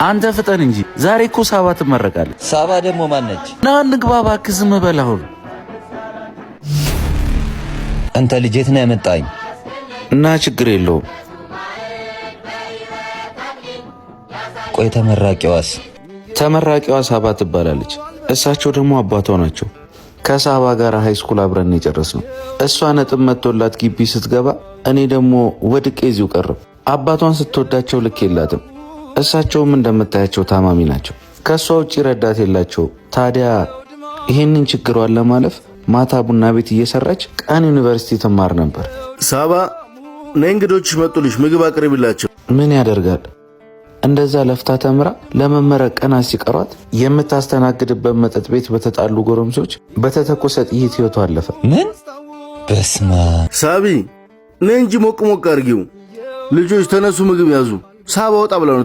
አንተ ፍጠን እንጂ ዛሬ እኮ ሳባ ትመረቃለች። ሳባ ደግሞ ማነች? ና እንግባ እባክህ፣ ዝም በል አሁን። አንተ ልጅ የት ነው ያመጣኝ? እና ችግር የለውም። ቆይ ተመራቂዋስ? ተመራቂዋ ሳባ ትባላለች። እሳቸው ደግሞ አባቷ ናቸው። ከሳባ ጋር high school አብረን የጨረስነው። እሷ ነጥብ መጥቶላት ግቢ ስትገባ እኔ ደግሞ ወድቄ እዚሁ ቀረሁ። አባቷን ስትወዳቸው ልክ የላትም። እሳቸውም እንደምታያቸው ታማሚ ናቸው። ከእሷ ውጭ ረዳት የላቸው። ታዲያ ይህንን ችግሯን ለማለፍ ማታ ቡና ቤት እየሰራች ቀን ዩኒቨርሲቲ ትማር ነበር። ሳባ ነይ፣ እንግዶችሽ መጡልሽ፣ ምግብ አቅርቢላቸው። ምን ያደርጋል እንደዛ ለፍታ ተምራ ለመመረቅ ቀናት ሲቀሯት የምታስተናግድበት መጠጥ ቤት በተጣሉ ጎረምሶች በተተኮሰ ጥይት ህይወቷ አለፈ። ምን? በስማ ሳቢ ነይ እንጂ ሞቅ ሞቅ አድርጊው። ልጆች ተነሱ፣ ምግብ ያዙ። ሳባ ወጣ ብላ ነው።